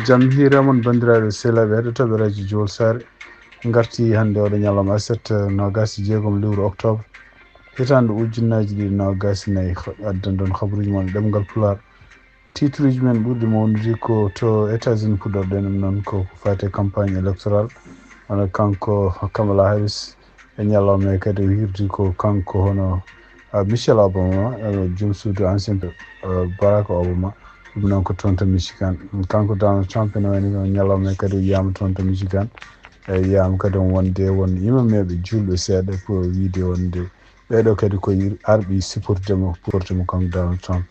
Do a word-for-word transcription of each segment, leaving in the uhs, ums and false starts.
Jam hiire mon, banndiraaɓe sehilaaɓe heɗotooɓe radio Jowol Saare. Ngarti hannde oɗo ñalawma aset, noogas e jeegom lewru octobre, hitaande ujunnaaji ɗiɗi noogas e nayi. Addan ɗon habaruuji mon e ɗemngal Pulaar. Titruuji men ɓurɗi mawnude ko to États-Unis puɗɗorɗen ɗum noon ko ko faati e campagne électorale. Wano kanko Kamala Harris, e ñalawma e kadi o hirdi ko kanko hono, ah, Michelle Obama, ah, joom suudu ancien, ah, Barack Obama. Ɗum noon ko toon to Michigan. Kanko Donald Trump ene wayno ko ñalawma e kadi o yiyama toon to Michigan. E yiyama kadi on wonde won imameeɓe juulɓe seeɗa pour wiide wonde ɓeeɗo kadi ko yir-, arɓi supporté mo, supporté mo kanko Donald Trump.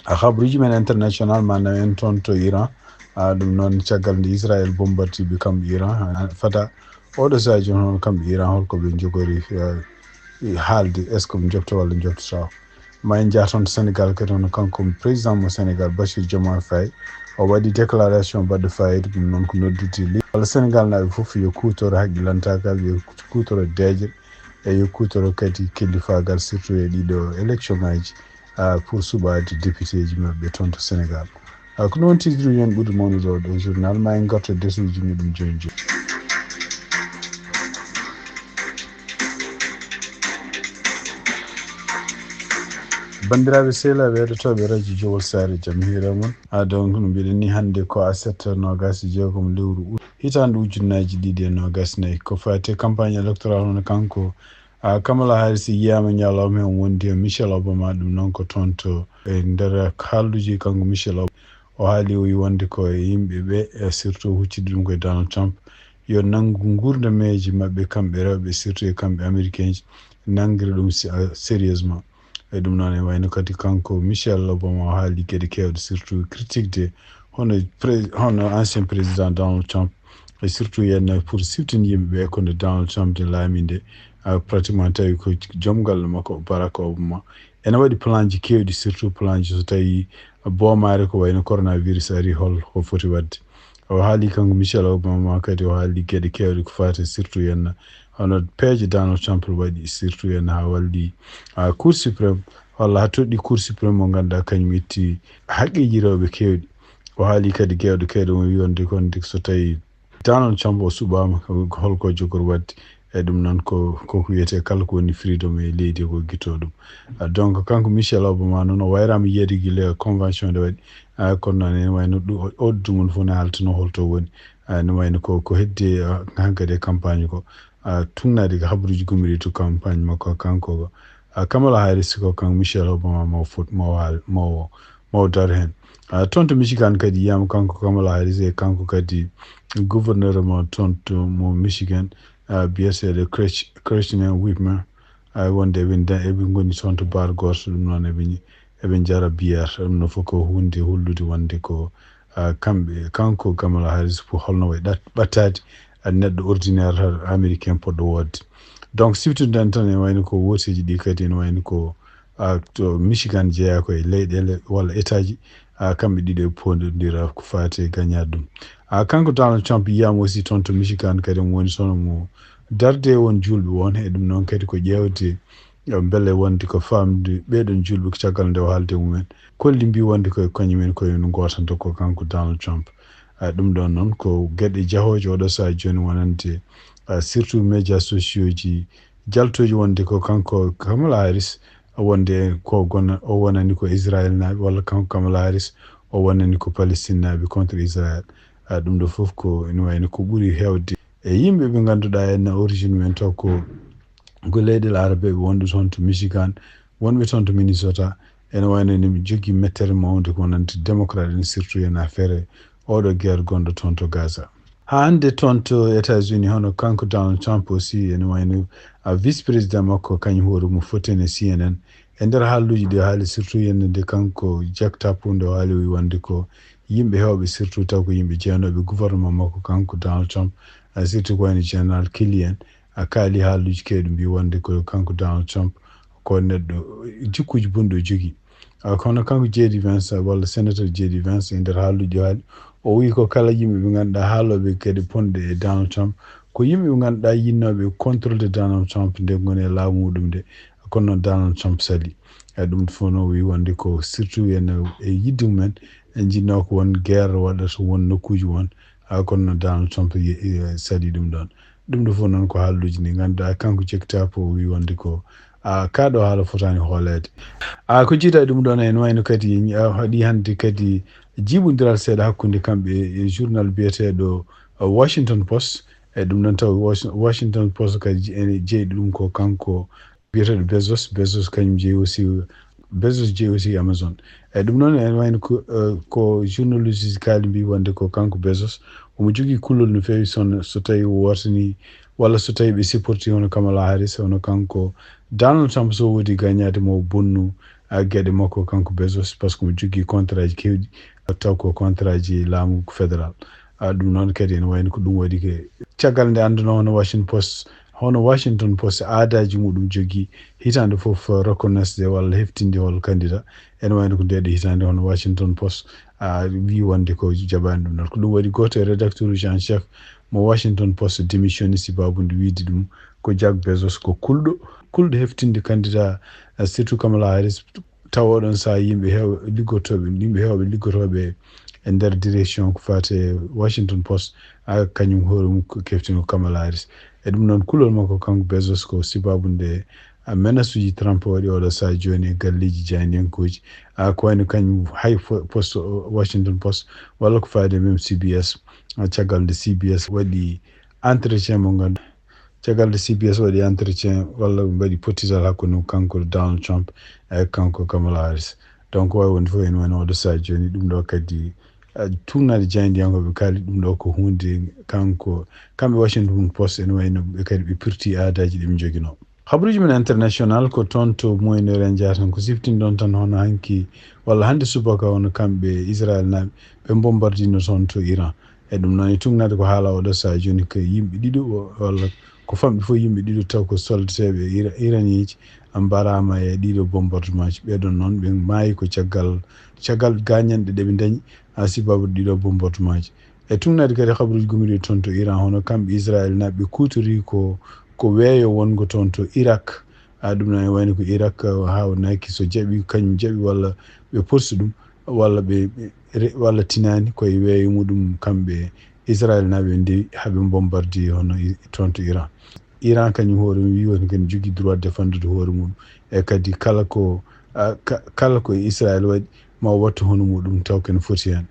A habaruuji men international, maanaam en toon to Iran. A, ɗum noon caggal nde Israël bombardiiɓe kamɓe Iran, a, fada oɗo sahaa jooni hono kamɓe Iran holko ɓe njogori, a, e haalde, est-ce que ɓe njofta walla njoftataa? Ma en njah toon to Sénégal kadi, hono kanko président mo Sénégal, Bassirou Diomaye Faye, o waɗi déclaration baɗɗo fayida, ɗum noon ko noddude leydi walla Sénégal naaɓe fof yo kuutoro haqqillantaagal, yo kuutoro deeƴre, e yo kuutoro kadi kellifaagal, surtout e ɗiɗo élection ngaji, a, pour suɓaade député ji maɓɓe toon to Sénégal. A, ko noon titre uji men ɓuri mawnude oo ɗoo journal, ma en ngartu e desuuji muɗum jooni jooni. Banndiraaɓe sehilaaɓe heɗotooɓe radio Jowol Saare, jam hiire mon. A, donc no mbiɗen ni hannde ko aset noogas e jeegom lewru ut hitaande ujunnaaji ɗiɗi e noogas e nayi. Ko faati e campagne électorale hono kanko, a, Kamala Harris yiyama ñalawma he on wondi e Michelle Obama, ɗum noon ko toon to e nder haalduuji kanko Michelle Obama. O haali o wi wonde ko e yimɓe ɓe, e surtout huccidi ɗum ko e Donald Trump, yo nanngu nguurdameeji maɓɓe kamɓe rewɓe, surtout e kamɓe américain ji, nanngire ɗum si-, a, sérieusement. E ɗum noon e wayno kadi kanko Michelle Obama o haali geɗe keewɗe, surtout critique de hono pré-, hono ancien président Donald Trump, e surtout yenna pour siftinde yimɓe ɓe ko nde Donald Trump de laami nde, a, pratiquement tawi ko joom galle makko Barack Obama ene waɗi plan ji keewɗi, surtout plan ji so tawi boomaare ko wayno coronavirus ari, hol ko foti waɗde. O haali kanko Michelle Obama kadi, o haali geɗe keewɗe ko faati surtout yenna hono peeje Donald Trump waɗi, surtout yenna haa walli, a, Cour suprême, walla haa toɗɗi Cour suprême mo ngannduɗaa kañum itti haqqeeji rewɓe keewɗi. O haali kadi geewɗe keewɗe, o wi wonde kon so tawi Donald Trump o suɓaama, ko holko jogori waɗde? E ɗum noon ko, ko ko wiyetee kala ko woni freedom e leydi ko gittoo ɗum. A, donc kanko Michelle Obama noon o wayraama yiyeede gila convention nde waɗi. A, kono noon ene wayno ɗu-, o, o dumunna fof ne haaltano holto woni. A, ene wayno ko, ko heddi, a, hankadi e campagne ko. A, tugnaade ko habaruuji gummiɗi to campagne makko kanko ko. A, Kamala Harris ko kanko Michelle Obama mo fot-, mo haal-, mo, mo dar heen. A, toon to Michigan kadi yiyama kanko Kamala Harris e kanko kadi gouverneur mo toon to mo Michigan, a, biyeteeɗo Gretch-, Gretchen Whitmer. A, wonde eɓe nda-, eɓe ngoni toon to bar gooto, ɗum noon eɓe ñi-, eɓe njara bière. Ɗum no fof ko huunde hollude wonde ko, a, kamɓe, kanko Kamala Harris ko holno wayi ɗat-, ɓattaade, a, neɗɗo ordinaire américain poɗɗo woodde. Donc siftude en tan ene wayno ko wooteeji ɗi kadi ene wayno ko, a, to Michigan jeyaa ko e leyɗeele walla etaaji, a, kamɓe ɗiɗo e poondondira ko faati e gañaade ɗum. A, kanko Donald Trump yiyama aussi toon to Michigan kadi omo woni toon omo darde e won juulɓe won, e ɗum noon kadi ko ƴeewde, a, mbele wonde ko famde ɓeɗon juulɓe ko caggal nde o haalde e mumen, kolli mbi wonde ko e kañumen ko en gootanta ko kanko Donald Trump. A, ɗum ɗon noon ko geɗe jahooje oɗo sahaa jooni wonande, a, surtout médias sociaux ji, jaltooji wonde ko kanko Kamala Harris, wonde ko gona-, o wonani ko Israël naaɓe, walla kanko Kamala Harris o wonani ko Palestine naaɓe contre Israël. A, ɗum ɗo fof ko ene wayno ko ɓuri heewde e yimɓe ɓe ngannduɗaa en origine men taw ko, ko leyɗe Arabe ɓe wonɓe toon to Michigan, wonɓe toon to Minnesota, ene wayno ene jogii mettere mawnde ko wonande démocrate en, surtout en affaire oɗo guerre gonɗo toon to Gaza. Haa hannde toon to États-Unis, hono kanko Donald Trump aussi, ene wayno, a, vice président makko kañum hoore mum foti e C N N. E nder haalduuji ɗi haali, surtout yennde nde kanko Jack Tapper nde o haali, o wi wonde ko yimɓe heewɓe, surtout taw ko yimɓe jeyanooɓe gouvernement makko kanko Donald Trump, a, surtout ko wayno Général Kelly en, a, kaali haalduuji keewɗi mbi wonde ko kanko Donald Trump ko neɗɗo jikkuuji bonɗi o jogii. A, kono kanko J D Vance, walla sénateur J D Vance, e nder haalduuji o haali, o wi ko kala yimɓe ɓe ngannduɗaa haalooɓe kadi ponɗe e Donald Trump, ko yimɓe ɓe ngannduɗaa yinnooɓe contrôle de Donald Trump nde ngoni e laamu muɗum nde, kono noon Donald Trump sali. E ɗum fof no wi wonde ko surtout en e yidde mumen, en njinnoo ko won guerre waɗata won nokkuuji won, a, kono no Donald Trump ye-, ye-, sali ɗum ɗoon. Ɗum ɗo fof noon ko haalluuji ɗi ngannduɗaa kanko Jake Tapper o wii wonde ko, a, kaa ɗo haala fotaani hooleede. A, ko jiidaa ɗum ɗoon, ene wayno kadi, a, haɗi hannde kadi jiiɓondiral seeɗa hakkunde kamɓe e journal biyeteeɗo, a, Washington Post. E ɗum ɗoon taw Wash-, Washington Post kadi je-, ene jeyɗi ɗum ko kanko biyeteeɗo Bezos. Bezos kañum jeyi aussi, Bezos jeyi aussi Amazon. E ɗum noon ene wayno ko, eh, ko journaliste kaali mbi wonde ko kanko Bezos omo jogii kulol no feewi son-, so tawi o wartini walla so tawi ɓe supporti hono Kamala Harris, hono kanko Donald Trump so woodi gañaade mo bonnu, a, geɗe makko kanko Bezos, par ce que omo jogii contrat ji keewɗi, taw ko contrat ji laamu fédéral. A, ɗum noon kadi ene wayno ko ɗum waɗi ke. Caggal nde annduno hono Washington Post, hono Washington Post aadaaji muɗum jogii hitaande fof reconnaissde walla heftinde hol candidat. Ene wayno ko ndeɗo hitaande hono Washington Post, a, wii wonde ko jaɓaani ɗum noon. Ko ɗum waɗi gooto e rédacteur uji en chef mo Washington Post démissionné sibaabu nde wiide ɗum ko Jack Bezos ko kulɗo, kulɗo heftinde candidat, a, surtout Kamala Harris, tawa oɗon sahaa yimɓe heew-, liggotooɓe, yimɓe heewɓe liggotooɓe e nder direction ko faati e Washington Post, a, kañum hoore mum ko keftingo Kamala Harris. E ɗum noon, kulol makko kanko Bezos ko sibaabu nde, a, menace uji Trump waɗi oɗo sahaa jooni e galleeji jaayndiyankooji. A, ko wayno kañum hay fo-, Post, Washington Post, walla ko faati e même C B S, a, caggal nde C B S waɗi entretien mo nganndu-, caggal nde C B S waɗi entretien walla ɓe mbaɗi pottital hakkunde mum kanko Donald Trump e kanko Kamala Harris. Donc, waawi wonde fof ene wayno oɗo sahaa jooni, ɗum ɗo kadi, a, tuugnaade jaayndiyankooɓe kaali ɗum ɗo ko huunde kanko, kamɓe Washington Post ene wayno ɓe kadi ɓe pirti aadaaji ɗi ɓe njoginoo. Habaruuji men international ko toon to Moyen-Orient njahaten, ko siftinɗon tan hono hanki walla hannde subaka hono kamɓe Israel naaɓe ɓe mbombardino toon to Iran. E ɗum noon e tuugnaade ko haala oɗo sahaa jooni ko yimɓe ɗiɗo o-, walla ko famɗi fof yimɓe ɗiɗo taw ko soldateeɓe Ira-, iraniyeeji mbaraama e ɗiɗo bombardement ji. Ɓeɗon noon ɓe maayi ko caggal, caggal gañanɗe ɗe ɓe dañi, a, sibaabu ɗiɗo bombardement ji. E tuugnaade kadi habaruuji gummiiɗi toon to Iran, hono kamɓe Israel naaɓe ɓe kuutori ko, ko weeyo wongo toon to Irak. A, ɗum noon e wayno ko Irak, a, haawnaki so jaɓi, kañum jaɓi walla ɓe porsi ɗum, walla ɓe, ɓe re-, walla tinaani ko e weeyo muɗum kamɓe Israel naaɓe ndewi haa ɓe bombardi hono i-, toon to Iran. Iran kañum hoore mum wii woni kadi jogii droit défendre hoore mum. E kadi kala ko, a, ka-, kala ko Israel waɗi ma o wattu hono muɗum taw kene foti heen.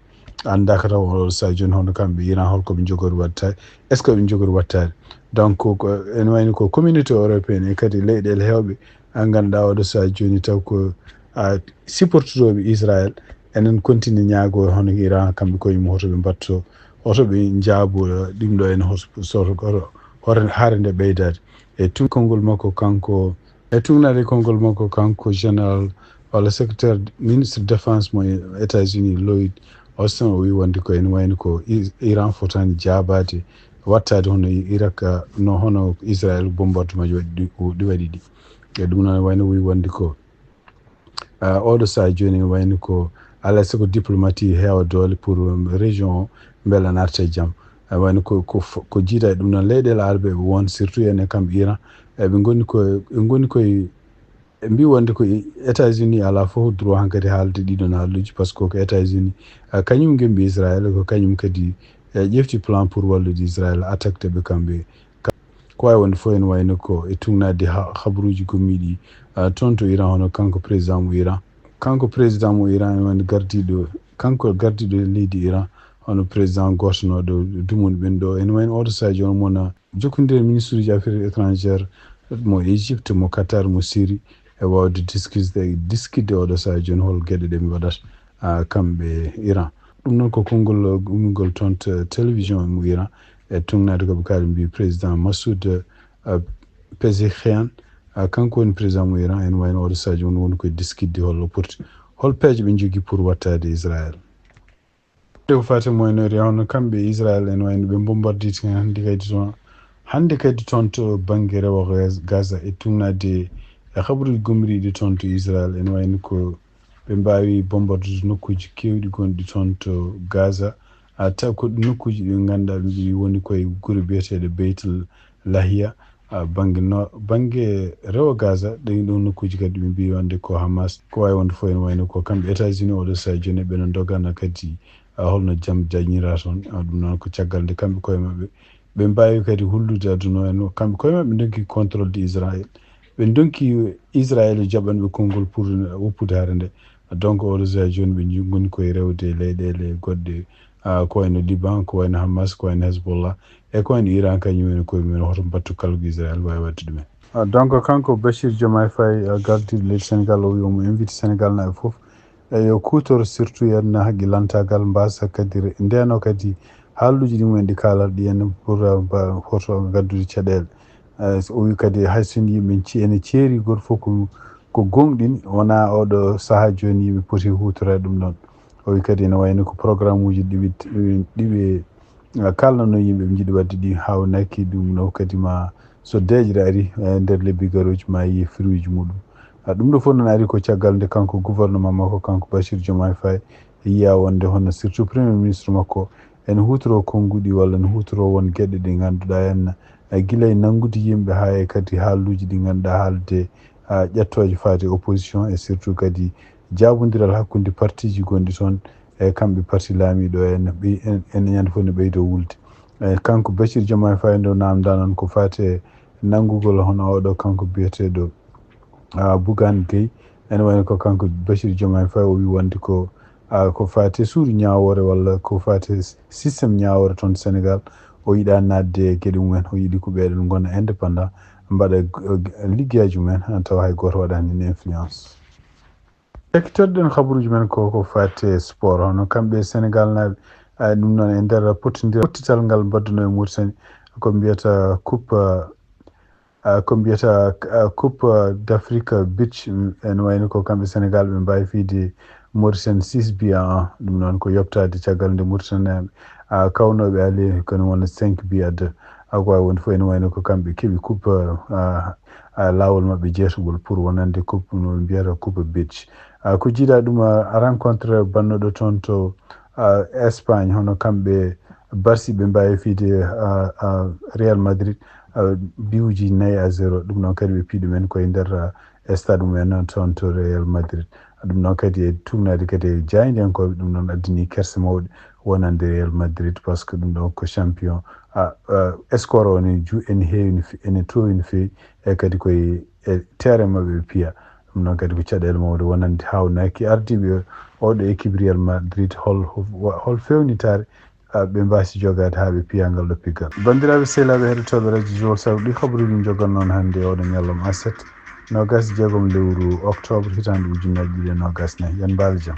Anndaaka taw oɗo sahaa jooni hono kamɓe Iran holko ɓe njogori waɗtaade, est ce que ɓe njogori waɗtaade? Donc ko ene wayno ko communauté européenne e kadi leyɗeele heewɓe a, ngannduɗaa oɗo sahaa jooni taw ko, a, supportotooɓe Israel, enen continue ñaago hono Iran kamɓe koye mum hoto ɓe mbatto, hoto ɓe njaabo, a, ɗum ɗo en hoto, hoto, hoto, hoto hare nde ɓeydaade. E tun konngol makko kanko, e tuugnaade konngol makko kanko général walla secrétaire ministre défense mo États-Unis Lloyd Austin o wii wonde ko ene wayno ko I-, Iran fotaani jaabaade waɗtaade hono I-, Irak, a, no hono Israel bombardement ji waɗi ɗi, ɗi waɗi ɗi. E ɗum noon wayno wii wonde ko, a, oɗo sahaa jooni wayno ko alaa sago diplomatie heewa doole pour, um, région o mbela naata e jam. A, wayno ko, ko f-, ko jiida e ɗum noon leyɗeele Arabe ɓe won surtout ene kamɓe Iran. E ɓe ngoni ko, ɓe ngoni koye Ɓe mbii wonde ko États-Unis alaa fof droit hankadi haalde ɗiɗon haalluuji, par ce que ko États-Unis, a, kañum ngembi Israel, ko kañum kadi, e, ƴefti plan pour wallude Israel, attaque ɓe kamɓe. Ka-, ko waawi wonde fof ene wayno ko e tuugnaade ha-, habaruuji gommiiɗi, a, toon to Iran, hono kanko président mo Iran. Kanko président mo Iran ene wayno gardiiɗo, kanko gardiiɗo leydi Iran, hono président gootnooɗo dumunɓe ɓen ɗo. Ene wayno oɗo sahaa jooni mona jokkondiral ministre uji affaires étrangères mo Égypte, mo Qatar, mo Syrie, e waawde diskisde, diskitde oɗo sahaa jooni hol geɗe ɗe ɓe mbaɗata, a, kamɓe Iran. Ɗum noon ko konngol, uh, ummingol toon to télévision mo Iran, e tuugnaade ko ɓe kaali mbi président Massoud, uh, Pezeshkian, a, kanko woni président mo Iran, ene wayno oɗo sahaa jooni woni koye diskitde hol o poti, hol peeje ɓe njogii pour waɗtaade Israel. Nde ko faati e Moyen-Orient, hono kamɓe Israel en wayno ɓe bombarditi hannde kadi toon, hannde kadi toon to bannge rewo Gaz-, Gaza e tuugnaade e habaruuji gomriiɗi toon to Israel en wayno ko ɓe mbaawi bombardude nokkuuji keewɗi gonɗi toon to Gaza. A, taw ko nokkuuji ɗi ngannduɗaa ɗum ɗi woni koye gure biyeteeɗe Beytel Lahiya. Ah, bannge no, bannge rewo Gaza, ɗen ɗon nokkuuji kadi ɓe mbiyi wonde ko Hamas, ko waawi wonde fof ene wayno ko kamɓe États-Unis oɗo sahaa jooni ɓe no ndogana kadi, ah, holno jam jañira toon. Ah, ɗum noon ko caggal nde kamɓe koye maɓɓe ɓe mbaawi kadi hullude aduna o en, kamɓe koye maɓɓe ndonki contrôle de Israël. Ɓe ndonki Israël jaɓan ɓe konngol pour woppude hare nde. Donc, oɗo sahaa jooni ɓe nji-, ngoni koye rewde leyɗeele goɗɗe, ah, ko wayno Liban, ko wayno Hamas, ko wayno Hezbollah, e ko wayno Iran, kañum en koye mumen hoto mbattu kala ko Israël waawi waɗde ɗumen. Ah, donc, kanko Bachir Diomaye Faye, ah, gardiiɗo leydi Sénégal, o wi omo invite Sénégal naaɓe fof, e yo kuutoro surtout yen haqqilantaagal, mbasa kadi re-, ndeno kadi haalluuji ɗi mumen ɗi kaalata ɗi en pour, ah, mba-, hoto ngaddude caɗeele. Eh, so o wi kadi hay so yimɓe ci-, ene ceeri, gooto fof ko, ko gooŋɗini, wonaa oɗo sahaa jooni yimɓe poti huutoraade ɗum ɗoon. O wi kadi ene wayno ko programme uji ɗi ɓe, ɗi ɓe, eh, kaalnanoo yimɓe ɓe njiɗi waɗde ɗi haawnaki ɗum ɗo kadi ma so deeƴre ari, eh, nder lebbi garooji ma yiye fruit ji muɗum. Ah, ɗum ɗo fof noon ari ko caggal nde kanko gouvernement makko, kanko Bachir Diomaye Faye, yiya wonde hono surtout premier ministre makko ene huutoro konnguɗi walla ene huutoro won geɗe ɗe ngannduɗaa en, eh, gila e nanngude yimɓe haa e kadi haalluuji ɗi ngannduɗaa haalde, ah, ƴettooje faade opposition e surtout kadi jaabondiral hakkunde partiji gonɗi toon e kamɓe parti laamiiɗo en, ɓe-, en, en ñande fof ne ɓeydo wulde. Eh, kanko Bachir Diomaye Faye nde o naamndaa noon ko faati e nanngugol hono oɗo kanko biyeteeɗo, ah, Bougane Gueye, ene wayno ko kanko Bachir Diomaye Faye o wi wonde ko, ah, ko faati e suudu ñaawoore walla ko faati e système ñaawoore toon Sénégal. O yiɗaa naatde e geɗe mumen, o yiɗi ko ɓeeɗon ngona indépendant, mbaɗa, eh, liggeyaaji mumen, tawa hay gooto waɗaani heen influence. Ekkitorɗen kabaruuji men ko, ko faati e sport, hono kamɓe Sénégal naaɓe, ah, ɗum noon e nder pottindiral, pottital ngal mbaɗduno e Mauritanie, ko mbiyata coupe, ah, ko mbiyata, ah, Coupe d'Afrique Beach, mm, ene wayno ko kamɓe Sénégal ɓe mbaawi fiyde Mauritanie six buts à un. Ɗum noon ko yoɓtaade caggal nde Mauritanie, ah, kawnooɓe ale kono wona cinq buts à deux. Ah, ko waawi wonde fof ene wayno ko kamɓe keɓi coupe, ah, ah, laawol maɓɓe jeetagol pour wonande coupe no ɓe mbiyata Coupe Beach. Ah, ko jiidaa ɗum, ah, rencontre bannoɗo toon to, ah, Espagne, hono kamɓe Barsi ɓe mbaawi fiyde, ah, ah, Real Madrid, ah, biwuji nayi à zéro. Ɗum noon kadi ɓe piyi ɗumen koye nder, ah, e stade mumen toon to Real Madrid. Ɗum noon kadi e tuugnaade kadi e jaayndiyankooɓe, ɗum noon addani kerse mawɗe wonande Real Madrid, parce que ɗum ɗo ko champion. Ah, ah, score o ne ju-, ene heewi no fe-, ene toowi no feewi, e kadi koye e terrain maɓɓe ɓe piya. Ɗum noon kadi ko caɗeele mawɗe wonande haawnaki ardiiɓe oɗo équipe Real Madrid, hol, hol feewnitaare, ah, ɓe mbaasi jogaade haa ɓe piya ngal ɗo piggal. Banndiraaɓe sehilaaɓe heɗotooɓe radio Jowol, sabu ɗi kabaruuji min jogannoo hannde e oɗo ñalawma aset, noogaas e jeegom lewru octobre, hitaande ujunnaji ɗiɗi e noogaas nayi. Yen mbaalu jam.